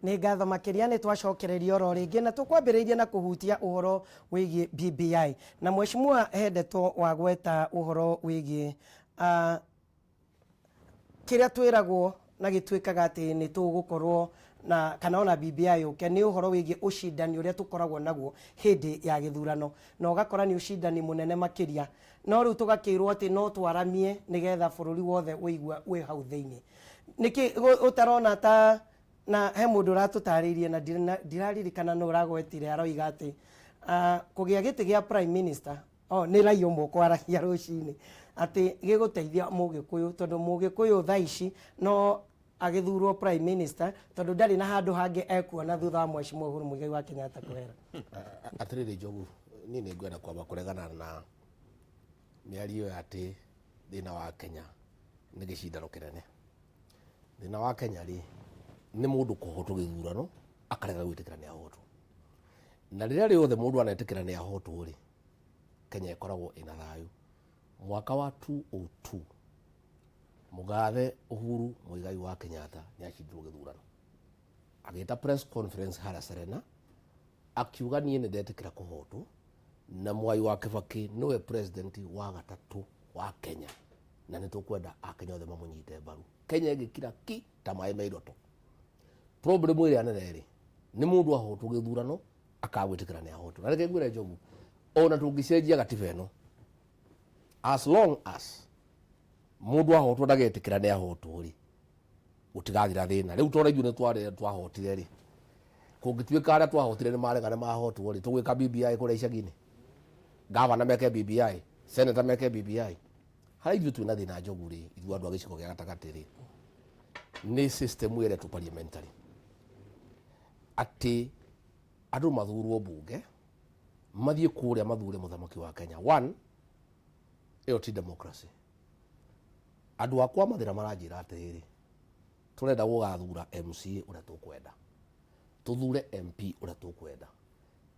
Nĩ ngatho makĩria. Nĩ twacokereria oro rĩngĩ na tũkwambĩrĩirie na kũhutia ũhoro wĩgiĩ BBI, na mheshimiwa he ndeto wagweta ũhoro wĩgiĩ kĩrĩa twĩragwo na gĩtuĩkaga atĩ nĩ tũgũkorwo na kana ona BBI yũke, nĩ ũhoro wĩgiĩ ũcindani ũrĩa tũkoragwo naguo hĩndĩ ya gĩthurano, na ũgakora nĩ ũcindani mũnene makĩria, no rĩu tũgakĩrwo atĩ no twaramie nĩgetha bũrũri wothe ũigua wĩ hau thĩinĩ. Nĩkĩ ũtarona ta na he mũndũ ũratũtarĩirie na ndiraririkana nũ ũragwetire, aroiga atĩ kũgĩa gĩtĩ gĩa prime minister, oh, nĩ raia ũmwe ũkwaragia rũcinĩ atĩ gĩgũteithia Mũgĩkũyũ, tondũ Mũgĩkũyũ thaa ici no agĩthurwo prime minister tondũ ndarĩ na handũ hangĩ ekuona thutha wa Mheshimiwa Uhuru Muigai wa Kenyatta kwehera. Atĩrĩrĩ Njogu, niĩ nĩ ngwenda kwamba kũregana na mĩario ya atĩ thĩna wa Kenya nĩ gĩcindano kĩnene. Thĩna wa Kenya rĩ, nĩ mũndũ kũhotwo gĩthurano akarega gwĩtĩkĩra nĩ ahotwo. Na rĩrĩa rĩothe mũndũ anetĩkĩra nĩ ahotwo rĩ, Kenya ĩkoragwo ĩna thayũ. Mwaka wa 2002 mũgathe Uhuru Muigai wa Kenyatta nĩ acindirwo gĩthurano. Agĩta press conference harĩa Serena, akiuga niĩ nĩ ndetĩkĩra kũhotwo na Mwai wa Kibaki nĩwe president wa gatatũ wa Kenya na nĩ tũkwenda Akenya othe mamũnyite mbaru. Kenya ĩgĩkira ki ta maĩ me iroto. Problem ĩrĩa nene rĩ, nĩ mũndũ ahotwo gĩthurano akagwĩtĩkĩra nĩ ahotwo. Na reke ngwĩre Njogu, ona tũngĩcenjia gatiba ĩno, as long as mũndũ ahotwo ndagetĩkĩra nĩ ahotwo rĩ, gũtigathira thĩna. Rĩu tondũ ithuĩ nĩ twahotire rĩ, kũngĩtuĩka arĩa twahotire nĩ marega nĩ mahotwo rĩ, tũgwĩka BBI kũrĩa icagi-inĩ? Gavana meke BBI, senator meke BBI. Harĩa ithuĩ twĩna thĩna Njogu rĩ, ithuĩ andũ a gĩcigo gĩa gatagatĩ rĩ, nĩ system ĩretwo parliamentary, atĩ andũ mathurwo mbunge mathiĩ kũrĩa mathure mũthamaki wa Kenya. One, ĩyo ti democracy. Andũ akwa Mathĩra maranjĩra atĩrĩrĩ, tũrenda gũgathura MCA ũrĩa tũkwenda, tũthure MP ũrĩa tũkwenda,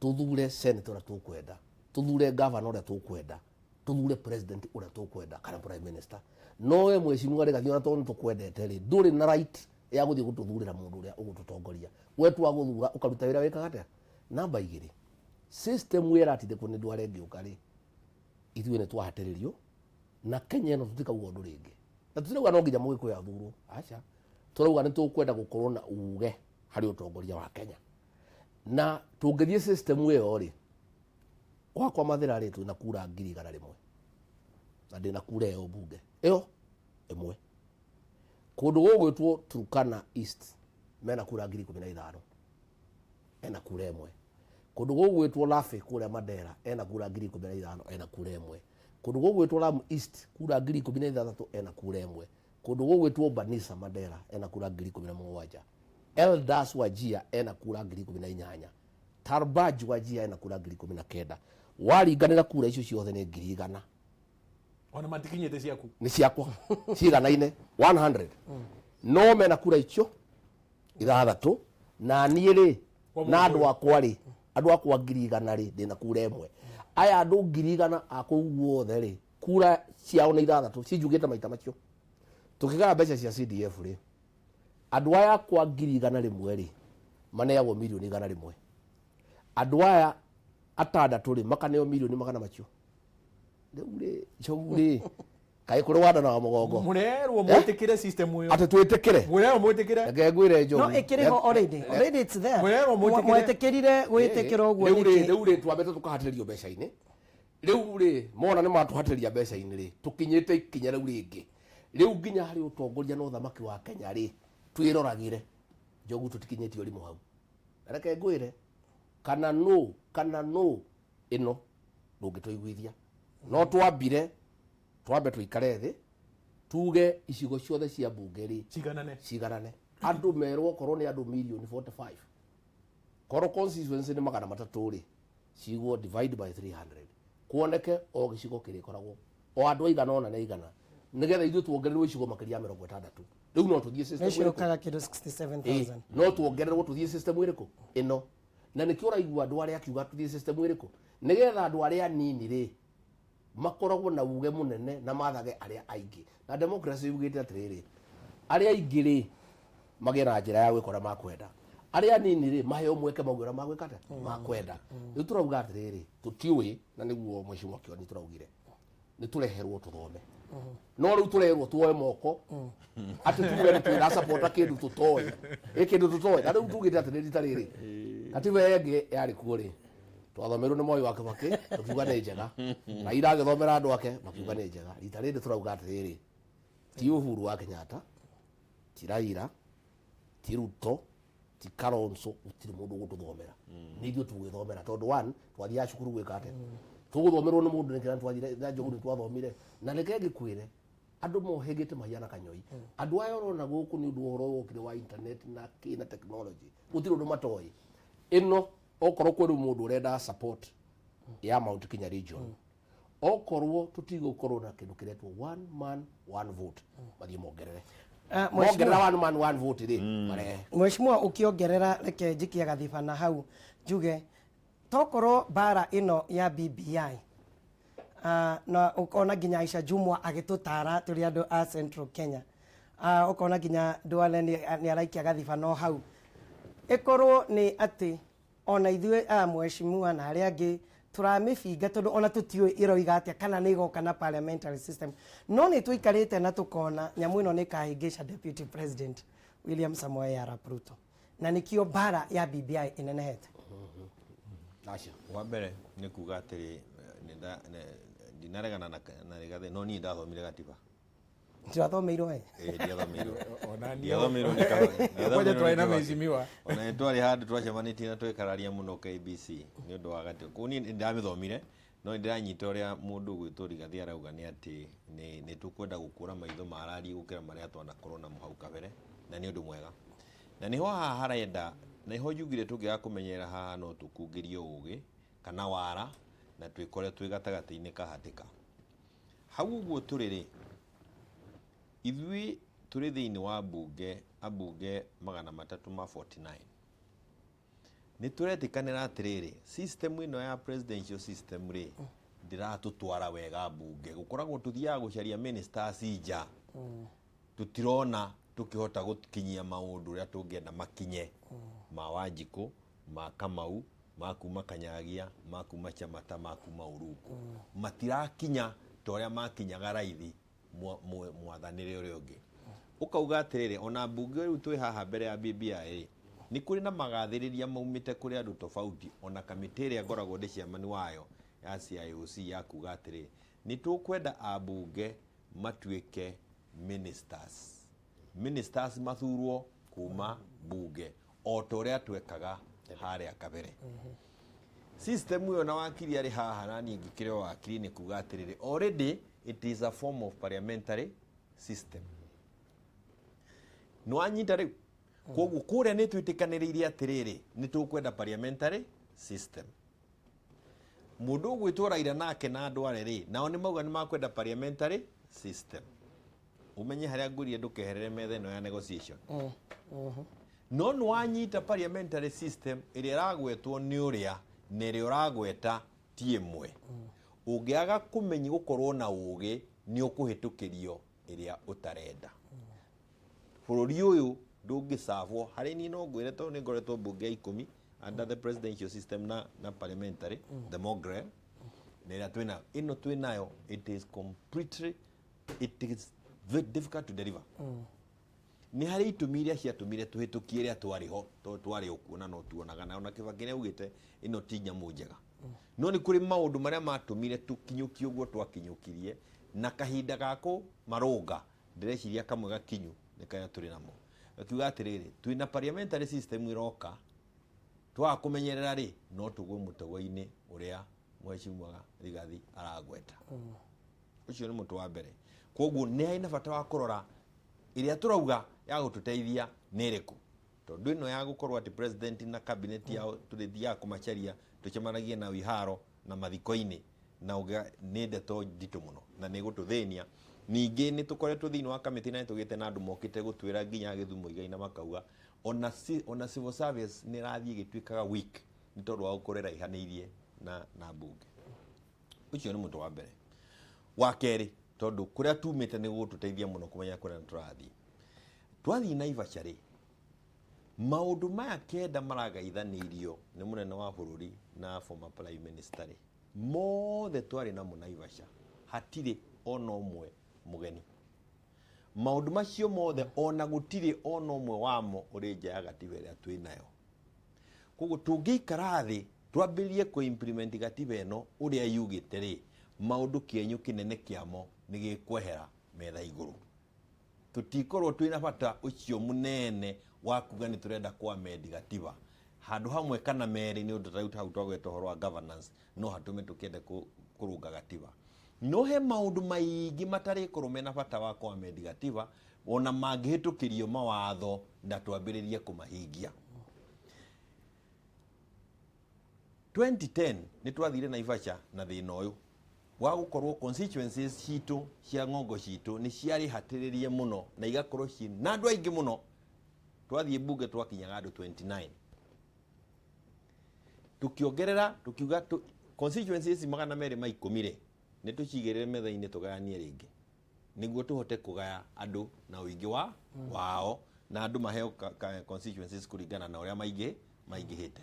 tũthure senator ũrĩa tũkwenda, tũthure governor ũrĩa tũkwenda, tũthure president ũrĩa tũkwenda kana prime minister. No we mheshimiwa Rigathi, ona tondũ nĩtũkwendete rĩ, ndũrĩ na right ya gũthiĩ gũtũthurĩra mũndũ ũrĩa ũgũtũtongoria. We twagũthura ũkaruta wĩra wĩkaga atĩa? Namba igĩrĩ, system ĩrĩa ĩratindĩkwo nĩ ndwara ĩngĩũka rĩ, ithuĩ nĩ twahatĩrĩrio na Kenya ĩno tũtikauga ũndũ rĩngĩ, na tũtirauga no nginya Mũgĩkũyũ athurwo, aca, tũrauga nĩ tũkwenda gũkorwo na uge harĩ ũtongoria wa Kenya. Na tũngĩthiĩ system ĩyo rĩ, gwakwa Mathĩra rĩ, twĩna kura 100,000 na ndĩna kura ĩyo mbunge ĩyo ĩmwe. Kũndũ gũgwĩtwo Turkana East mena kura 15,000, ena kura ĩmwe. Kũndũ gũgwĩtwo Lafey kũrĩa Mandera ena kura 15,000, ena kura ĩmwe. Kũndũ gũgwĩtwo Lamu East kura 16,000, ena kura ĩmwe. Kũndũ gũgwĩtwo Banisa Mandera ena kura 17,000. Eldas Wajir ena kura 18,000. Tarbaj Wajir ena kura 19,000. Waringanĩra kura icio ciothe nĩ 100,000. Ona matikinyĩte ciaku. Nĩ ciakwa ciganaine 100, no mena kura icio ithathatũ, na niĩ rĩ, na andũ akwa rĩ, andũ akwa 100,000 rĩ, ndĩna kura ĩmwe. Aya andũ 100,000 a kũu guothe rĩ, kura ciao nĩ ithathatũ cinjugĩte maita macio. Tũkĩgaya mbeca cia CDF rĩ, andũ aya akwa 100,000 rĩ, maneagwo mirioni 100, andũ aya atandatũ rĩ, makaneo mirioni magana macio. Rĩu rĩ, Njogu rĩ, kaĩ kũrĩ wandana wa mũgongo? Mũrerwo mwĩtĩkĩre system ĩyo. Atĩ twĩtĩkĩre? Mũrerwo mwĩtĩkĩre. Reke ngwĩre Njogu. No ĩkĩrĩ ho already. Already it's there. Mwĩrerwo mwĩtĩkĩre. Mwetĩkĩrire gwĩtĩkĩra ũguo rĩu rĩ nĩkĩ? Rĩu rĩ, twambĩte tũkahatĩrĩrio mbeca-inĩ. Rĩu rĩ, mona nĩ matũhatĩrĩria mbeca-inĩ rĩ, tũkinyĩte ikinya rĩu rĩngĩ, rĩu nginya harĩ ũtongoria na ũthamaki wa Kenya rĩ, twĩroragĩre Njogu, tũtikinyĩtie ũrimũ hau. Na reke ngwĩre, kana nũ kana nũ ĩno ndũngĩtũiguithia, no twambire twambe tũikare thĩ tuge icigo ciothe cia mbunge rĩ ciganane. Ciganane, andũ merwo okorwo nĩ andũ mirioni 45, korwo constituency nĩ 300 rĩ, cigwo divide by 300, kuoneke o gĩcigo kĩrĩkoragwo o andũ aigana ũna na igana, nĩgetha ithuĩ tuongererwo icigo makĩria ya 60. Rĩu no tũthiĩ system Nĩcio ĩrĩkũ? ũkaga kĩndũ 67,000. Ĩ, no tuongererwo tũthiĩ system ĩrĩkũ ĩno, na nĩkĩo ũraigua andũ arĩa akiuga tũthiĩ system ĩrĩkũ, nĩgetha andũ arĩa anini rĩ makoragwo na uge mũnene na mathage arĩa aingĩ. Na democracy yugĩte atĩrĩrĩ, arĩa aingĩ rĩ magĩe na njĩra ya gwĩka ũrĩa makwenda, Arĩa anini rĩ, maheo mweke mauge ũrĩa magwĩka atĩa, makwenda. Rĩu tũrauga atĩrĩrĩ, tũtiũĩ, na nĩguo mheshimiwa Kĩoni tũraugire nĩ tũreherwo tũthome, no rĩu tũrerwo tuoe moko atĩ tuge nĩ twĩrasapota kĩndũ tũtoĩ, ĩ kĩndũ tũtoĩ. Na rĩu tugĩte atĩ nĩ rita rĩrĩ katiba ĩngĩ yarĩ kuo rĩ, twathomeirwo nĩ Moi wa Kibaki, tũkiuga nĩ njega. Raila agĩthomera andũ ake, makiuga nĩ njega. Rita rĩrĩ tũrauga atĩrĩrĩ, ti Uhuru wa Kenyatta, ti Raila, ti Ruto, ti Kalonzo, gũtirĩ mũndũ ũgũtũthomera, nĩ ithuĩ tũgwĩthomera, tondũ one, twathiaga cukuru gwĩka atĩa? Tũgũthomerwo nĩ mũndũ nĩkĩ? Na twathire na Njogu nĩ twathomire. Na reke ngĩkwĩre, andũ mohĩgĩte mahiana kanyoi. Andũ aya ũrona gũkũ, nĩ ũndũ wa ũhoro wokire wa internet na kĩ na technology, gũtirĩ ũndũ matoĩ. Ĩno okorwo kwĩ rĩu mũndũ ũrenda support ya Mount Kenya region, okorwo tũtigũkorwo na kĩndũ kĩretwo one man one vote, mathiĩ mongerere. Mheshimiwa. Mongerera one man one vote rĩ, marehe. Mheshimiwa, ũkĩongerera, reke njikie gathibana hau njuge tokorwo mbara ĩno ya BBI, na ũkona nginya Aisha Jumwa agĩtũtara tũrĩ andũ a Central Kenya, ũkona nginya Duale nĩ araikia gathibano hau, ĩkorwo nĩ atĩ ona ithuĩ aya mheshimiwa na arĩa angĩ tũramĩbinga, tondũ ona tũtiũĩ ĩroiga atĩa, kana nĩ ĩgoka na parliamentary system. No nĩ tũikarĩte na tũkona nyamũ ĩno nĩ ĩkahĩngĩca Deputy President William Samoei Arap Ruto, na nĩkĩo mbara ya BBI ĩnenehete. Aca. Wa mbere nĩ kuga atĩrĩ, ndinaregana na Rigathĩ, no niĩ ndathomire gatiba. Ndirathomeirwo we. Ĩĩ, ndiathomeirwo. Ona niĩ. Ndiathomeirwo nĩ Kwanja ndiathomeirwo twarĩ nĩ na Kibaki. mheshimiwa. Ona nĩ twarĩ handũ twacemanĩtie na twekararia mũno KBC nĩ ũndũ wa gatiba. Kũu niĩ nĩ ndamĩthomire, no nĩ ndĩranyita ũrĩa mũndũ ũgwĩtwo Rigathĩ arauga, nĩ atĩ nĩ tũkwenda gũkũra maitho ma rari gũkĩra marĩa twanakorwo namo hau kabere, na nĩ ũndũ mwega. Na nĩho haha harenda, nĩho njugire tũngĩaga kũmenyerera haha no tũkungĩrie ũgĩ kana wara na twĩkore twĩ gatagatĩ-inĩ ka hatĩka. Hau ũguo tũrĩ rĩ, ithuĩ tũrĩ thĩinĩ wa mbunge, ambunge 349. Nĩ tũretĩkanĩra atĩrĩrĩ, system ĩno ya presidential system rĩ, ndĩratũtwara wega mbunge. Gũkoragwo tũthiaga gũcaria ministers nja, tũtirona tũkĩhota gũkinyia maũndũ ũrĩa tũngĩenda makinye, ma Wanjikũ, ma Kamau, ma kuma Kanyagia, ma kuma Chamata, ma kuma Urungu, matirakinya ta ũrĩa makinyaga raithi mwathanĩre ũrĩa ũngĩ. Ũkauga atĩrĩrĩ, ona mbunge rĩu twĩ haha mbere ya BBI rĩ, nĩ kũrĩ na magathĩrĩria maumĩte kũrĩ andũ tofauti, ona kamĩtĩ ĩrĩa ngoragwo ndĩ chairman wayo ya CIOC, ya kuga atĩrĩ, nĩ tũkwenda ambunge matuĩke ministers, ministers mathurwo kuma mbunge o ta ũrĩa twekaga harĩa kabere. System ĩyo na wakiri arĩ haha, na niĩ ngĩkĩrĩ o wakiri, nĩ kuga atĩrĩrĩ, already it is a form of parliamentary system. Nĩ wanyita rĩu? Koguo kũrĩa nĩ twĩtĩkanĩrĩire atĩrĩrĩ, nĩ tũkwenda parliamentary system. Mũndũ ũgwĩtwo Raila nake na andũ are rĩ, nao nĩ mauga nĩ makwenda parliamentary system. Ũmenye harĩa ngũria, ndũkeherere metha ĩno ya negotiation. No nĩ wanyita, parliamentary system ĩrĩa ĩragwetwo nĩ ũrĩa na ĩrĩa ũragweta ti ĩmwe. Ũngĩaga kũmenya gũkorwo na ũgĩ, nĩ ũkũhĩtũkĩrio ĩrĩa ũtarenda. Bũrũri ũyũ ndũngĩcabwo harĩ niĩ. No ngwĩre, tondũ nĩ ngoretwo mbunge ya 10 under the presidential system na parliamentary, the Mogre na ĩrĩa twĩnayo, ĩno twĩnayo, it is completely, it is very difficult to deliver. Nĩ harĩ itũmi iria ciatũmire tũhĩtũkie ĩrĩa twarĩ ho, tondũ twarĩ o kuo na no tuonaga, na ona Kĩbakĩ nĩ augĩte ĩno ti nyamũ njega, no nĩ kũrĩ maũndũ marĩa matũmire tũkinyũkie ũguo twakinyũkirie, na kahinda ga kũmarũnga, ndĩreciria kamwe gakinyu nĩ karĩa tũrĩ namo, gakiuga atĩrĩrĩ, twĩna parliamentary system ĩroka, twaga kũmenyerera rĩ, no tũgwe mũtego-inĩ ũrĩa mheshimiwa Rigathi aragweta. Ũcio nĩ mũtwe wa mbere. Koguo nĩ harĩ na bata wa kũrora ĩrĩa tũrauga ya gũtũteithia nĩ ĩrĩkũ, tondũ ĩno ya gũkorwo atĩ president na cabinet yao tũrĩthiaga kũmacaria, tũcemanagie nao iharo na mathiko-inĩ na nĩ ndeto nditũ mũno na nĩ gũtũthĩnia. Ningĩ nĩ tũkoretwo thĩinĩ wa kamĩtĩ na nĩ tũgĩte na andũ mokĩte gũtwĩra nginya Gĩthumo Igai, na makauga ona civil service nĩ ĩrathiĩ ĩgĩtuĩkaga weak nĩ tondũ wa gũkorwo ĩraihanĩirie na mbunge. Ũcio nĩ mũtwe wa mbere. Wa kerĩ, tondũ kũrĩa tumĩte nĩ gũgũtũteithia mũno kũmenya kũrĩa tũrathiĩ. Twathiĩ Naivasha rĩ, Maũndũ maya kenda maragaithanĩirio nĩ mũnene wa bũrũri na former prime minister rĩ, mothe twarĩ namo Naivasha, hatirĩ ona ũmwe mũgeni. Maũndũ macio mothe ona gũtirĩ ona ũmwe wamo ũrĩ nja ya gatiba ĩrĩa twĩ nayo. Koguo tũngĩikara thĩ twambĩrĩrie kũ implement gatiba ĩno ũrĩa yugĩte rĩ, maũndũ kĩenyũ kĩnene kĩamo nĩ gĩkwehera metha igũrũ. Tũtikorwo twĩna bata ũcio mũnene wa kuga nĩ tũrenda kũ amend gatiba handũ hamwe kana merĩ, nĩ ũndũ ta rĩu hau twagweta ũhoro wa governance no hatũme tũkĩende kũrũnga gatiba. No he maũndũ maingĩ matarĩkorwo mena bata wa kũ amend gatiba ona mangĩhĩtũkĩrio mawatho na twambĩrĩrie kũmahingia. 2010 nĩ twathire Naivasha na thĩna ũyũ wa gũkorwo constituencies citũ cia ng'ongo citũ nĩ ciarĩ hatĩrĩrie mũno na igakorwo ciĩ na andũ aingĩ mũno. Twathiĩ mbunge twakinyaga andũ 29, tukiongerera tukiuga constituencies 210 rĩ, nĩ tũcigĩrĩre metha-inĩ tũgayanie rĩngĩ nĩguo tũhote kũgaya andũ na ũingĩ wa wao na andũ maheo constituencies kũringana na ũrĩa maingĩhĩte.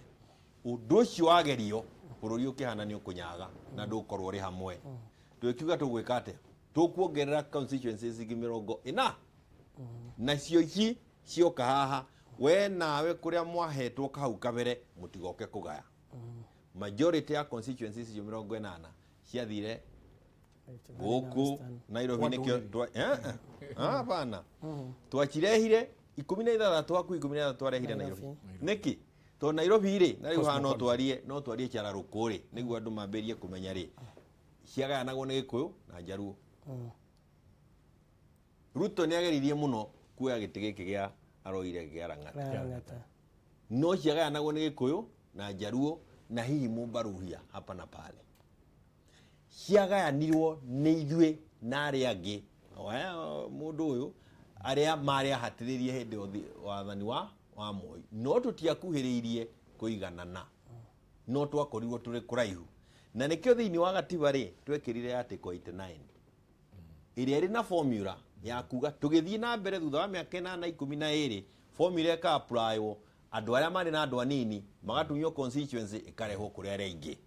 Ũndũ ũcio wagerio bũrũri ũkĩhana nĩ ũkũnyaga na ndũgũkorwo ũrĩ hamwe. Twĩkiuga tũgwĩka atĩa? Tũkuongerera constituencies ingĩ 40, nacio ici cioka haha we nawe kũrĩa mwahetwo kahau kabere mũtigoke kũgaya. Majority ya constituencies icio 80 ciathire gũkũ Nairobi. Kwa nĩkĩo ndũrĩrĩ. Hapana, twacirehire 16, hakuhĩ 16 twarehire Nairobi. Nĩkĩ? Tondũ Nairobi rĩ, na rĩu haha no twarie cararũkũ rĩ, nĩguo andũ mambĩrie kũmenya rĩ, ciagayanagwo nĩ Gĩkũyũ na Njaruo. Ruto nĩ ageririe mũno kuoya gĩtĩ gĩkĩ gĩa aroire gĩa Lang'ata. Lang'ata. No ciagayanagwo nĩ Gĩkũyũ na Njaruo na hihi Mũmbaruhia hapa na pale. Ciagayanirwo nĩ ithuĩ na arĩa angĩ, o aya mũndũ ũyũ arĩa marĩ ahatĩrĩrie hĩndĩ ya wathani wa Moi, no tũtiakuhĩrĩirie kũiganana, no twakorirwo tũrĩ kũraihu, na nĩkĩo thĩinĩ wa gatiba rĩ twekĩrire article 89 ĩrĩa ĩrĩ na formula ya kuga tũgĩthiĩ na mbere thutha wa mĩaka 8, 12, formula ĩka applywo, andũ arĩa marĩ na andũ anini magatunywo constituency ĩkarehwo kũrĩ arĩa aingĩ.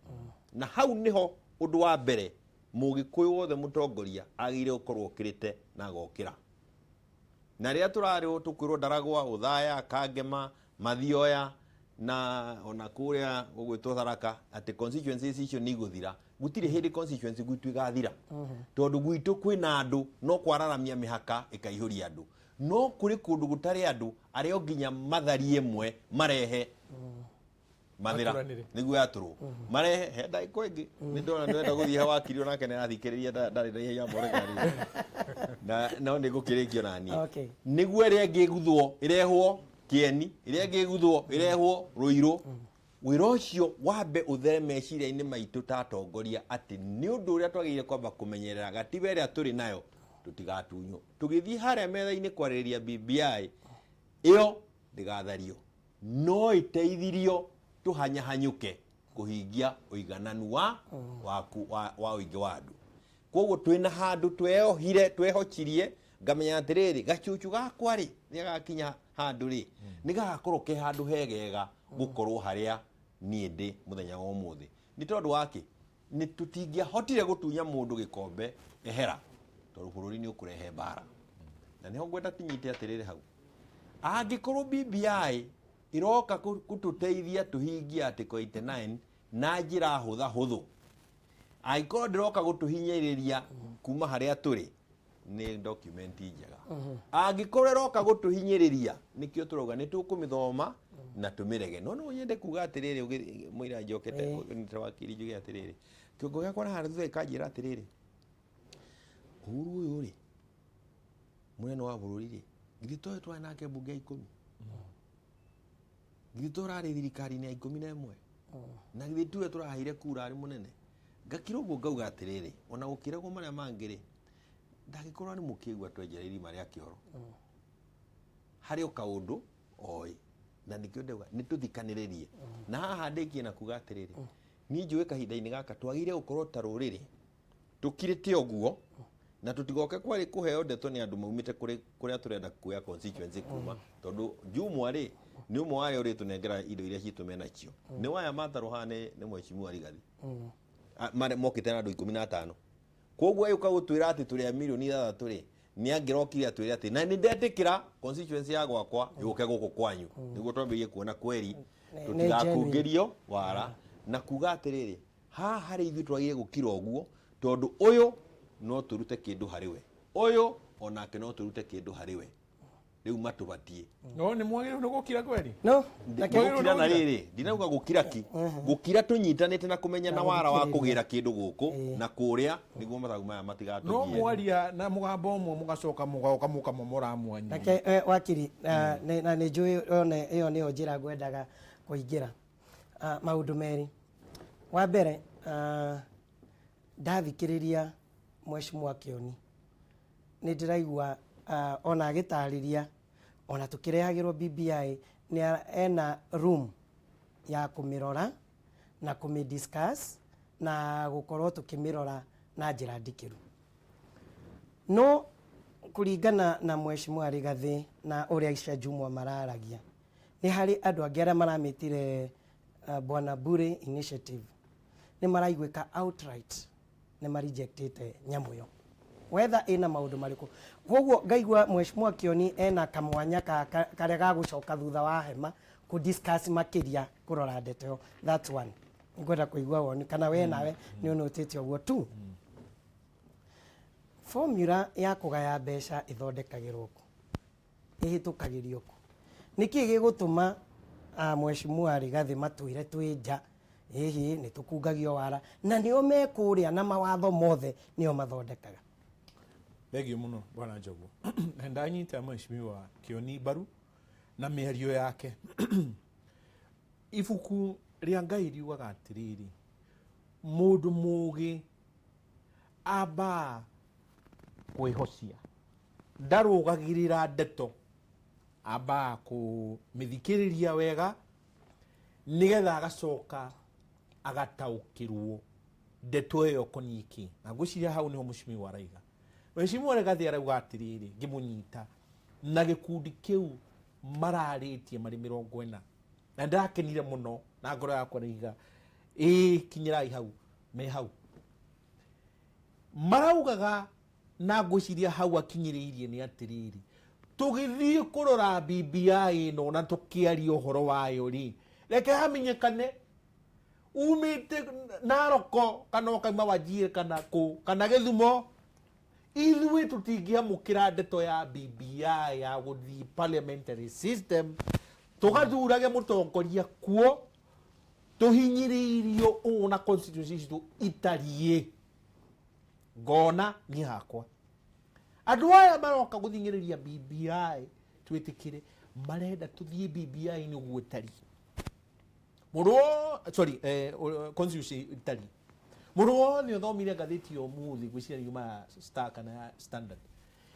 Na hau nĩho ũndũ wa mbere mũgĩkũyũ wothe mũtongoria agĩrĩire gũkorwo okĩrĩte na agokĩra. Na rĩrĩa tũrarĩwo tũkwĩrwo Ndaragwa, Ũthaya, Kangema, Mathioya na ona kũrĩa gũgwĩtwo Tharaka atĩ constituencies icio nĩ igũthira, gũtirĩ hĩndĩ constituency gwitũ ĩgathira, tondũ gwitũ kwĩna andũ, no kwararamia mĩhaka ĩkaihũria andũ. No kũrĩ kũndũ gũtarĩ andũ arĩa o nginya matharie ĩmwe marehe mathĩra. Maturanĩre. Nĩguo yatũrwo marehe he ndagĩka ĩngĩ nĩ ndona ndĩrenda gũthiĩ he wakiri onake nĩ arathikĩrĩria ndarĩ na ihenya morekani na no nĩ ngũkĩrĩkio na niĩ. Nĩguo ĩrĩa ĩngĩ ĩguthwo ĩrehwo Kĩeni, ĩrĩa ĩngĩ ĩguthwo ĩrehwo Rũirũ. Wĩra ũcio wambe ũthere meciria-inĩ maitũ ta atongoria atĩ nĩ ũndũ ũrĩa twagĩrĩire kwamba kũmenyerera gatiba ĩrĩa tũrĩ nayo tũtigatunywo. Tũgĩthiĩ harĩa metha-inĩ kwarĩrĩria BBI ĩyo ndĩgathario, no ĩteithirio tũhanyahanyũke kũhingia ũigananu wa waku wa ũingĩ wa andũ. Koguo twĩna handũ tweohire twehochirie, ngamenya atĩrĩrĩ, gacucu gakwa rĩ, rĩrĩa gakinya handũ rĩ, nĩ gagakorwo ke handũ hegega gũkorwo harĩa niĩ ndĩ mũthenya wa ũmũthĩ. Nĩ tondũ wa kĩ? Nĩ tũtingĩahotire gũtunya mũndũ gĩkombe ehera, tondũ bũrũri nĩ ũkũrehe mbara. Na nĩho ngwenda tũnyite atĩrĩrĩ hau, angĩkorwo BBI ĩroka gũtũteithia tũhingie article 89 na njĩra hũtha hũthũ, angĩkorwo ndĩroka gũtũhinyĩrĩria kuma harĩa tũrĩ, nĩ document njega. Angĩkorwo ĩroka gũtũhinyĩrĩria, nĩkĩo tũrauga nĩ tũkũmĩthoma na tũmĩrege. No nyende kuga atĩrĩrĩ, mũira njokete nĩ wakiri, njuge atĩrĩrĩ, kĩongo gĩakwa na harĩa thutha gĩkanjĩra atĩrĩrĩ, Uhuru ũyũ rĩ, mũnene wa bũrũri rĩ, githĩ toĩ twarĩ nake mbunge ya 10? Githĩ tũrarĩ thirikari-inĩ ya 11? Na githĩ tiwe tũraheire kura arĩ mũnene? Ngakira ũguo ngauga atĩrĩrĩ, ona gũkĩragwo marĩa mangĩ rĩ, ndangĩkorwo nĩ mũkĩgua twenjera irima rĩa kĩoro harĩ o kaũndũ oĩ, na nĩkĩo ndauga nĩ tũthikanĩrĩrie. Na haha ndĩkie na kuga atĩrĩrĩ, niĩ njũĩ kahinda-inĩ gaka twagĩrĩire gũkorwo ta rũrĩrĩ tũkirĩte ũguo na tũtigoke kwarĩ kũheo ndeto nĩ andũ maumĩte kũrĩ kũrĩa tũrenda kuoya constituency kuma, tondũ Jumwa rĩ Nĩ ũmwe wa arĩa ũrĩtũnengera indo iria citũ menacio. Nĩ waya matarwo haha nĩ mheshimiwa Rigathi. Mokĩte na andũ 15. Koguo agĩũka gũtwĩra atĩ tũrĩ a mirioni 6 rĩ, nĩ angĩrokire atwĩre atĩ na nĩ ndetĩkĩra constituency ya gwakwa yũke gũkũ kwanyu, nĩguo twambĩrĩrie kuona kweri tũtigakungĩrio wara na kuga atĩrĩrĩ, haha harĩ ithuĩ twagĩrĩire gũkira ũguo, tondũ ũyũ no tũrute kĩndũ harĩ we, ũyũ onake no tũrute kĩndũ harĩ we, rĩu matũbatie. No nĩ mwagĩrĩirwo nĩ gũkira kweri. No. Gũkira na rĩrĩ, ndinauga gũkira ki, gũkira tũnyitanĩte na kũmenya na wara wa kũgĩra kĩndũ gũkũ na kũrĩa, nĩguo mathagu maya No matigatũgie. Mwaria na mũgambo ũmwe, mũgacoka mũgoka mũkamomora mwanyu. Reke wakiri, na nĩ njũĩ one ĩyo nĩyo njĩra ngwendaga kũingĩra. Maũndũ merĩ. Wa mbere, ndathikĩrĩria mheshimiwa Kĩoni, nĩ ndĩraigua ona agĩtarĩria, ona tũkĩrehagĩrwo BBI, nĩ ena room ya kũmĩrora na kũmĩ discuss na gũkorwo tũkĩmĩrora na njĩra ndikĩru. No kũringana na mheshimiwa Rigathĩ na ũrĩa Aisha Jumwa mararagia, nĩ harĩ andũ angĩ arĩa maramĩtire Bwana Bure initiative, nĩ maraiguĩka outright nĩ marejectĩte nyamũ ĩyo, wetha ĩna maũndũ marĩkũ. Koguo ngaigua mheshimiwa Kĩoni ena kamwanya karĩa ga gũcoka thutha wa hema kũ discuss makĩria, kũrora ndeto ĩyo. That's one. Ngwenda kũigua woni kana we nawe nĩ ũnotĩte ũguo tu. Formula ya kũgaya mbeca ĩthondekagĩrwo kũ, ĩhĩtũkagĩrio kũ? Nĩkĩ gĩgũtũma mheshimiwa Rigathĩ matwĩre twĩ nja hihi nĩ tũkungagio wara, na nĩo me kũrĩa na mawatho mothe nĩo mathondekaga? Thengio mũno, bwana Njogu. Na ndanyita mheshimiwa Kĩoni mbaru na mĩario yake. Ibuku rĩa Ngai riugaga atĩrĩrĩ, mũndũ mũgĩ ambaa kwĩhocia, ndarũgagĩrĩra ndeto, ambaa kũmĩthikĩrĩria wega nĩgetha agacoka agataũkĩrwo ndeto ĩyo koniĩ kĩ. Na ngwĩciria hau nĩho mheshimiwa araiga. Mheshimiwa Rigathĩ arauga atĩrĩrĩ, ngĩmũnyita na gĩkundi kĩu mararĩtie marĩ 40, na ndakenire mũno na ngoro yakwa raiga ĩĩ, kinyĩrai hau me hau maraugaga. Na ngwĩciria hau akinyĩrĩirie nĩ atĩrĩrĩ, tũgĩthiĩ kũrora BBI ĩno na tũkĩaria ũhoro wayo rĩ, reke hamenyekane umĩte Naroko kana ũkauma Wajir kana kũ kana Gĩthumo, ithuĩ tũtingĩamũkĩra ndeto ya BBI ya gũthiĩ parliamentary system, tũgathurage mũtongoria kuo tũhinyĩrĩirio ũũ na constituency citũ itariĩ. Ngona niĩ hakwa andũ aya maroka gũthing'ĩrĩria BBI twĩtĩkĩre, marenda tũthiĩ BBI nĩ ũguo ĩtariĩ mũndũ sorry, constitution ĩtariĩ. Mũndũ wothe ũthomire ngathĩti ya ũmũthĩ, ngwĩciria yuma ya Star kana ya Standard,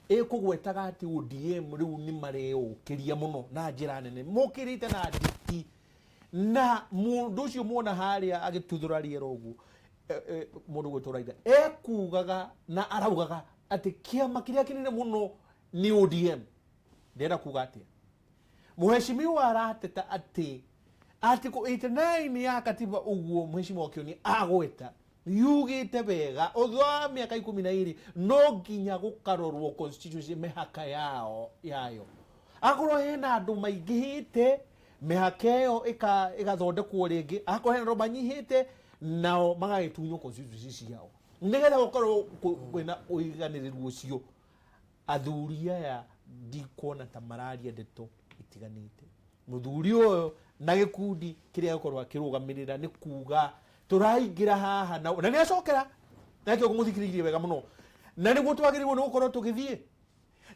ĩkũgwetaga atĩ ODM rĩu nĩ mareyũkĩria mũno na njĩra nene, mokĩrĩte na nditi, na mũndũ ũcio muona harĩa agĩtuthũra rĩera ũguo, mũndũ gwĩtwo Raila ekugaga na araugaga atĩ kĩama kĩrĩa kĩnene mũno nĩ ODM. Ndĩrenda kuga atĩa? Mheshimiwa arateta atĩ article 89 ya katiba, ũguo mheshimiwa Kĩoni agweta, yugĩte wega ũthutha wa mĩaka 12 no nginya gũkarorwo constituency mĩhaka yao yayo, akorwo hena andũ maingĩhĩte, mĩhaka ĩyo ĩgathondekwo rĩngĩ, akorwo hena andũ manyihĩte, nao magagĩtunywo constituency ciao nĩgetha gũkorwo kwĩna ũiganĩrĩru ũcio. Athuri aya ndikuona ta mararia ndeto itiganĩte. Mũthuri ũyũ na gĩkundi kĩrĩa gĩkorwo akĩrũgamĩrĩra nĩ kuga tũraingĩra haha na nĩ acokera nakĩo kũmũthikĩrĩirie wega mũno, na nĩguo twagĩrĩirwo nĩ gũkorwo tũgĩthiĩ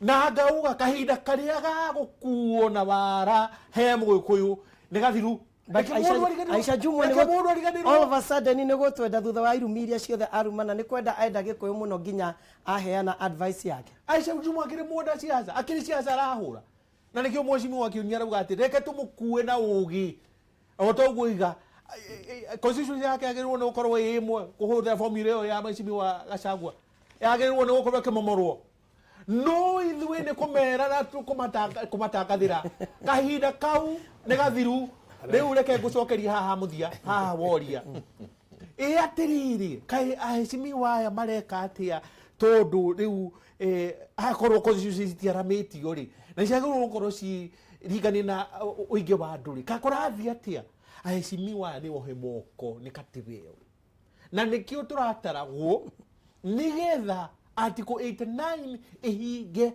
na ngauga kahinda karĩa ga gũkuo na wara he mũgĩkũyũ nĩ gathiru. But Reke mũndũ ariganĩrwo. Aisha Jumwa Reke mũndũ ariganĩrwo. All of a sudden nĩ gũtwenda thutha wa irumi iria ciothe arumana, nĩ kwenda enda gĩkũyũ mũno nginya aheana advice yake. Aisha Jumwa akĩrĩ mwenda ciaca, akĩrĩ ciaca arahũra, na nĩkĩo mheshimiwa Kĩoni arauga atĩ reke tũmũkue na ũgĩ o ta ũguo iga constituency yake yagĩrĩirwo nĩ gũkorwo ĩ ĩmwe, kũhũthĩra formula ĩyo ya mheshimiwa Gachagua yagĩrĩirwo nĩ gũkorwo ĩkĩmomorwo. No ithuĩ nĩ kũmera na kũmatangathĩra kahinda kau nĩ gathiru. Rĩu reke ngũcokerie haha mũthia haha woria ĩ atĩrĩrĩ, kaĩ aheshimiwa aya mareka atĩa? Tondũ rĩu akorwo constitution citiaramĩtio rĩ, na ciagĩrĩirwo gũkorwo ciringanie na ũingĩ wa andũ rĩ, ka kũrathiĩ atĩa? Aheshimiwa aya nĩ ohe moko nĩ katiba ĩyo, na nĩkĩo tũrataragwo nĩgetha article 89 ĩhinge.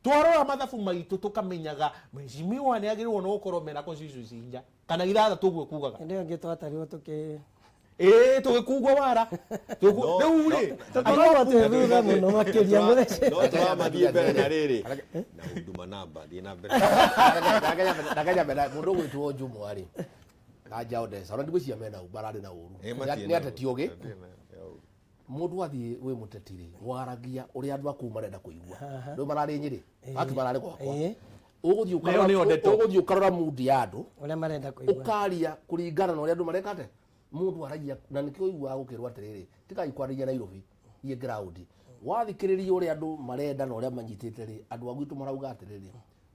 Twarora mathabu maitũ tũkamenyaga mheshimiwa nĩ agĩrĩirwo nĩ gũkorwo mena constituency inya kana ithathatũ, ũguo kugaga. Hĩndĩ ĩyo ĩngĩ twatarirwo tũkĩ Ĩĩ, tũgĩkungwo wara. Rĩu rĩ, tũkoragwo twĩ thutha mũno makĩria mũthenya. No tũramathiĩ mbere na rĩrĩ na huduma namba, thiĩ na mbere. Ndakenya mũndũ ũgwĩtwo Jumwa rĩ na Njao Ndesa, ona ndigwĩciria mena bararĩ na ũru. Ĩ, matirĩ nĩ na ateti ũgĩ. Matirĩ na ũru. Mũndũ athiĩ wĩ mũteti rĩ, waragia ũrĩa andũ aku marenda kũigua. Rĩu mararĩ Nyĩrĩ aki mararĩ gwakwa. Ũgũthiĩ Nayo nĩyo ndeto. Ũgũthiĩ ũkarora mundi ya andũ, ũrĩa marenda kũigua, ũkaria kũringana na ũrĩa andũ mareka atĩa. Mũndũ aragia na nĩkĩo ũiguaga gũkĩrwo atĩrĩrĩ, tigai kwarĩria Nairobi iĩ ground. Wathikĩrĩria ũrĩa andũ marenda na ũrĩa manyitĩte rĩ, andũ a gwitũ marauga atĩrĩrĩ,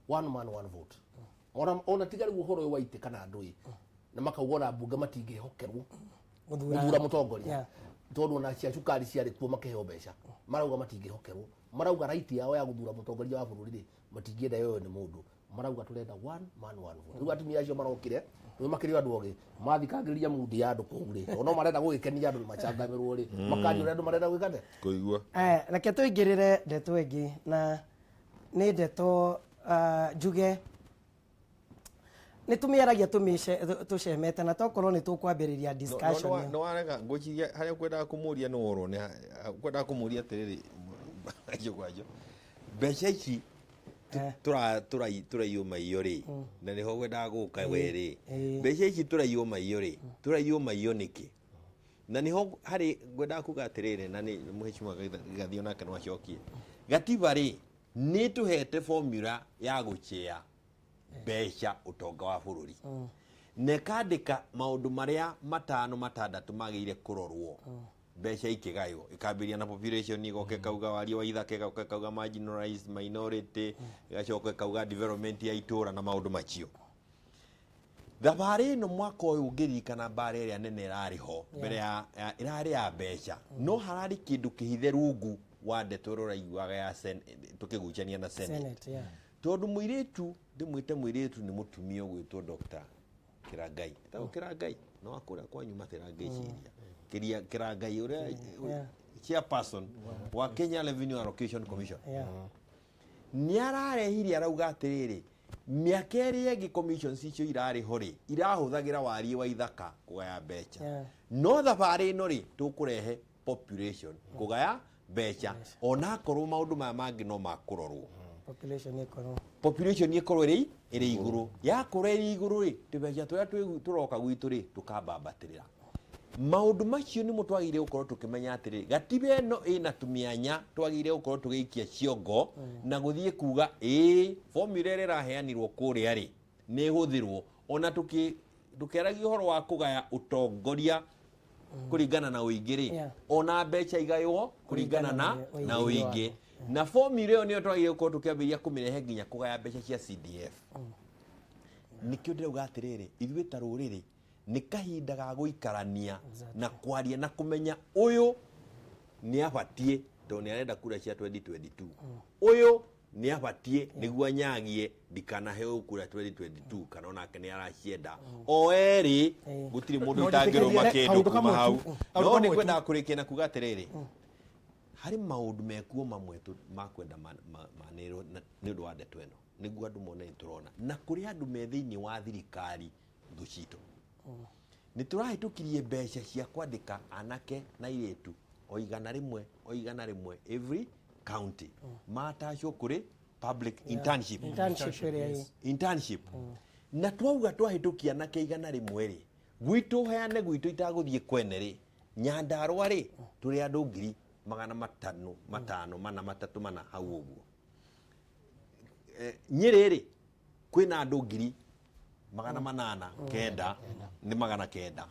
one man one vote. Ona tiga rĩu ũhoro ũyũ wa itĩ kana andũ ĩ, na makauga ona mbunge matingĩhokerwo gũthura mũtongoria, tondũ ona cia cukari ciarĩ kuo makĩheo mbeca, marauga matingĩhokerwo. Marauga right yao ya gũthura mũtongoria wa bũrũri rĩ, matingĩenda yoyo nĩ mũndũ. Marauga tũrenda one man one vote. Rĩu atumia acio marokire nĩ makĩrĩ andũ ogĩ, mathikagĩrĩria mundi ya andũ kũu rĩ, tondũ no marenda gũgĩkenia andũ machangamĩrwo rĩ, makaria ũrĩa andũ marenda gwĩka atĩa. Kũigua. Aya, reke tũingĩrĩre ndeto ĩngĩ, na nĩ ndeto njuge nĩ tũmĩaragia tũcemete, na tokorwo nĩ tũkwambĩrĩria discussion ĩyo. No warega ngwĩciria harĩa kwendaga kũmũria nĩ worwo nĩ kwendaga kũmũria atĩrĩrĩ, anjo kwanjo mbeca ici tũraiywo maiyo rĩ, na nĩho kwendaga gũka we rĩ, mbeca ici tũraiywo maiyo rĩ, tũraiywo maiyo nĩkĩ? Na nĩho harĩ ngwendaga kuga atĩrĩrĩ, na nĩ mũhĩcimwa Gĩgathĩ onake no acokie. Gatiba rĩ, nĩ tũhete formula ya gũchea mbeca ũtonga wa bũrũri, na ĩkandĩka maũndũ marĩa matano matandatũ magĩrĩire kũrorwo mbeca ikĩgaywo. Ĩkambĩrĩria na population, ĩgoka ĩkauga waria wa ithaka, ĩgoka ĩkauga marginalized minority, ĩgacoka ĩkauga development ya itũra na maũndũ macio. Thabarĩ ĩno mwaka ũyũ ũngĩririkana mbara ĩrĩa nene ĩrarĩ ho mbere ya ĩrarĩ ya mbeca, no hararĩ kĩndũ kĩhithe rungu wa ndeto ĩrĩa ũraiguaga ya tũkĩgucania na Senate. Senate, yeah. Tondũ mũirĩtu, ndĩmwĩte mũirĩtu, nĩ mũtumia ũgwĩtwo Dr. Kĩrangai, etagwo Kĩrangai no akũrĩa kwanyu matĩra ngĩciria Kĩria Kĩrangai ũrĩa chairperson wa Kenya Revenue Allocation Commission, nĩ ararehire arauga atĩrĩrĩ, mĩaka ĩrĩa ĩngĩ commissions icio irarĩ ho rĩ, irahũthagĩra wariĩ wa ithaka kũgaya mbeca, no thabarĩ ĩno rĩ, tũkũrehe population kũgaya mbeca, onakorwo maũndũ maya mangĩ no makũrorwo. Population ĩkorwo Population ĩkorwo ĩrĩ igũrũ. Yakorwo ĩrĩ igũrũ rĩ, tũbeca tũrĩa tũroka gwitũ rĩ, tũkambambatĩrĩra. Maũndũ macio nĩmo twagĩrĩire gũkorwo tũkĩmenya atĩrĩrĩ, gatiba ĩno ĩna tũmĩanya twagĩrĩire gũkorwo tũgĩikia ciongo na gũthiĩ kuga ĩĩ formula ĩrĩa ĩraheanirwo kũrĩa rĩ, nĩ ĩhũthĩrwo ona tũkĩaragia ũhoro wa kũgaya ũtongoria kũringana na ũingĩ rĩ, ona mbeca igaywo kũringana na ũingĩ, na formula ĩyo nĩyo twagĩrĩire gũkorwo tũkĩambĩrĩria kũmĩrehe nginya kũgaya mbeca cia CDF. Nĩkĩo ndĩrauga atĩrĩrĩ, ithuĩ ta rũrĩrĩ nĩ kahinda ga gũikarania na kwaria na kũmenya ũyũ nĩ abatiĩ tondũ nĩ arenda kura cia 2022, ũyũ nĩ abatiĩ nĩguo anyagie ndikanaheo kura 2022, kana onake nĩ aracienda o erĩ. Gũtirĩ mũndũ No itangĩrũma njĩtĩkĩrie kĩndũ kaũndũ kuma kamwe hau. tu. Kaũndũ No nĩ kamwe tu. kwendaga kũrĩkia na kuga atĩrĩrĩ, harĩ maũndũ mekuo mamwe makwenda manĩrwo nĩ ũndũ wa ndeto ĩno nĩguo andũ mone nĩ tũrona na kũrĩ andũ me thĩinĩ wa thirikari thũ citũ. Nĩ tũrahĩtũkirie mbeca cia kwandĩka anake na airĩtu o 100, o 100 every county, matacwo kũrĩ public internship. Internship ĩrĩa Internship. Na twauga twahĩtũkia anake 100 rĩ, gwitũ heane gwitũ itagũthiĩ kwene rĩ, Nyandarũa rĩ, tũrĩ andũ 500 500 4 3 4 hau ũguo. Nyĩrĩ rĩ, kwĩna andũ 809, nĩ 900.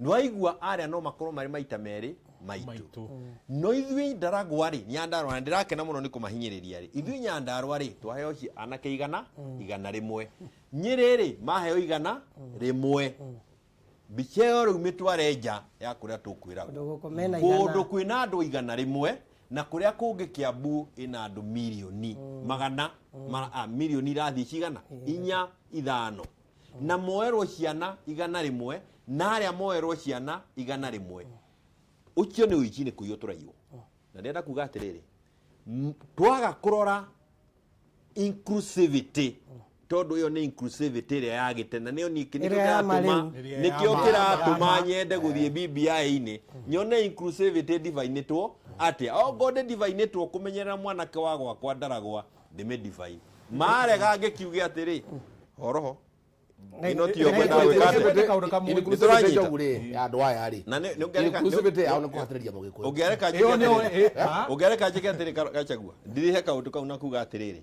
Nĩwaigua arĩa no makorwo marĩ maita merĩ. Maitũ. Maitũ. No ithuĩ Ndaragwa rĩ, Nyandarũa, na ndĩrakena mũno nĩ kũmahinyĩrĩria rĩ, ithuĩ Nyandarũa rĩ, twaheo anake 100. Nyĩrĩ rĩ, maheo 100. Mbica ĩyo rĩu mĩtware nja ya kũrĩa tũkwĩragwo. Kũndũ gũkũ mena igana. Kũndũ kwĩna andũ 100 na kũrĩa kũngĩ Kiambu ĩna andũ mirioni magana, mirioni irathiĩ cigana? 4, 5. Na moerwo ciana 100 na arĩa moerwo ciana 100. Ũcio nĩ ũici, nĩ kũiywo tũraiywo. Na ndĩrenda kuga atĩrĩrĩ, twaga kũrora inclusivity, tondũ ĩyo nĩ inclusivity ĩrĩa ya gĩtene, nĩyo ningĩ nĩkĩo Ĩrĩa ya ma kĩratũma rĩu. Ĩrĩa ya nĩkĩo ma. kĩratũma nyende gũthiĩ BBI-inĩ, nyone inclusivity divinĩtwo atĩa. Okorwo ndĩ divinĩtwo kũmenyerera mwanake wa gwakwa Ndaragwa, ndĩmĩ divine. Marega ngĩkiuge atĩrĩ, horoho. Ĩno tiyo ngwendaga gwĩka atĩa. Kaũndũ kamwe. Inclusivity Nĩtũranyita. njogu rĩ, ya andũ aya rĩ. Na nĩ Inclusivity yao nĩ kũhatĩrĩria mũgĩkũyũ. Ũngĩareka njĩke Ĩyo nĩyo, atĩrĩrĩ. ha? Ũngĩareka njĩke atĩrĩrĩ, Gachagua, ndirihe kaũndũ kau na kuga atĩrĩrĩ,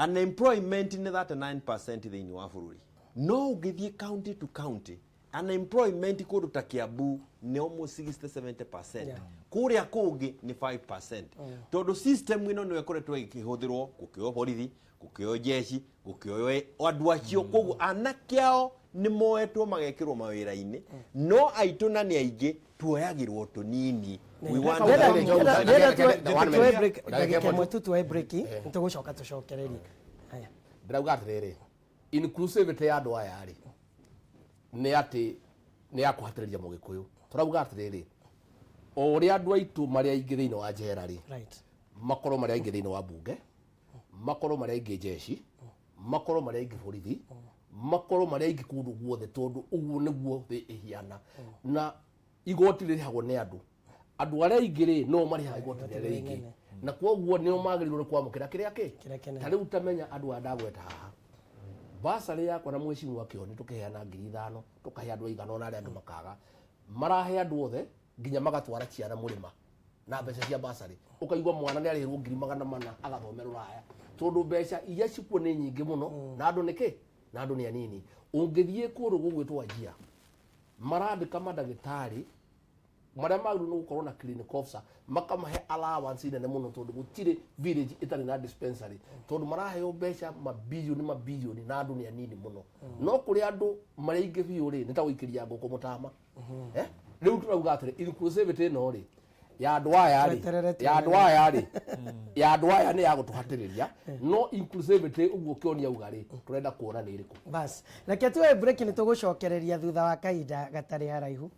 unemployment nĩ 39% thĩinĩ wa bũrũri, no ũngĩthiĩ county to county, unemployment kũndũ ta Kiambu nĩ almost 60-70%. Kũrĩa kũngĩ nĩ 5%, tondũ system ĩno nĩyo ĩkoretwo ĩkĩhũthĩrwo gũkĩoywo borithi, gũkĩoywo jeshi, gũkĩoywo andũ acio. Koguo anake ao nĩ moetwo magekĩrwo mawĩra-inĩ, no aitũ na nĩ aingĩ tuoyagĩrwo tũnini. We want Ndĩrenda- that. ndĩrenda- ndĩrenda One tuoe minute. break, Ndagĩka ndagĩka ĩmwe ĩmwe tu tuoe break, nĩtũgũcoka tũcokererie. Haya. Ndĩrauga atĩrĩrĩ, inclusivity ya andũ aya rĩ, nĩ atĩ nĩ ya kũhatĩrĩria mũgĩkũyũ. Tũrauga atĩrĩrĩ, o ũrĩa andũ aitũ marĩ aingĩ thĩinĩ wa njera rĩ, makorwo marĩ aingĩ thĩinĩ wa mbunge, makorwo marĩ aingĩ jeshi, makorwo marĩ aingĩ borithi, makorwo marĩ aingĩ kũndũ guothe, tondũ ũguo nĩguo thĩ ĩhiana. Na igoti rĩrĩhagwo nĩ andũ, andũ arĩa aingĩ rĩ, no marĩhaga igoti rĩrĩa rĩingĩ, na koguo nĩo magĩrĩirwo nĩ kwamũkĩra kĩrĩa kĩ Kĩrĩa kĩnene. Ta rĩu tamenya andũ aya ndagweta haha, basarĩ yakwa na mheshimiwa Kĩoni tũkĩheana 5,000, tũkahe andũ aigana ũna, arĩa angĩ makaga. Marahe andũ othe nginya magatwara ciana mũrĩma na mbeca cia basarĩ. Ũkaigua mwana nĩ arĩhĩrwo 400,000 agathome rũraya, tondũ mbeca iria cikuo nĩ nyingĩ mũno na andũ nĩ kĩ, na andũ nĩ anini. Ũngĩthiĩ kũndũ gũgwĩtwo Wajir, marandĩka mandagĩtarĩ marĩa magĩrĩirwo nĩ gũkorwo na clinic officer, makamahe allowance nene mũno, tondũ gũtirĩ village ĩtarĩ na dispensary, tondũ maraheo mbeca mabilioni mabilioni na andũ nĩ anini mũno. No kũrĩ andũ marĩ aingĩ biũ rĩ, nĩ ta gũikĩria ngũkũ mũtama. Rĩu tũrauga atĩrĩ, inclusivity ĩno rĩ, ya andũ aya rĩ, Tweterere. Ya andũ aya rĩ, ya andũ aya nĩ ya gũtũhatĩrĩria, no inclusivity ũguo kĩonia auga rĩ, tũrenda kuona nĩ ĩrĩkũ. Bas, reke tuoe break, nĩ tũgũcokereria thutha wa kahinda gatarĩ haraihu.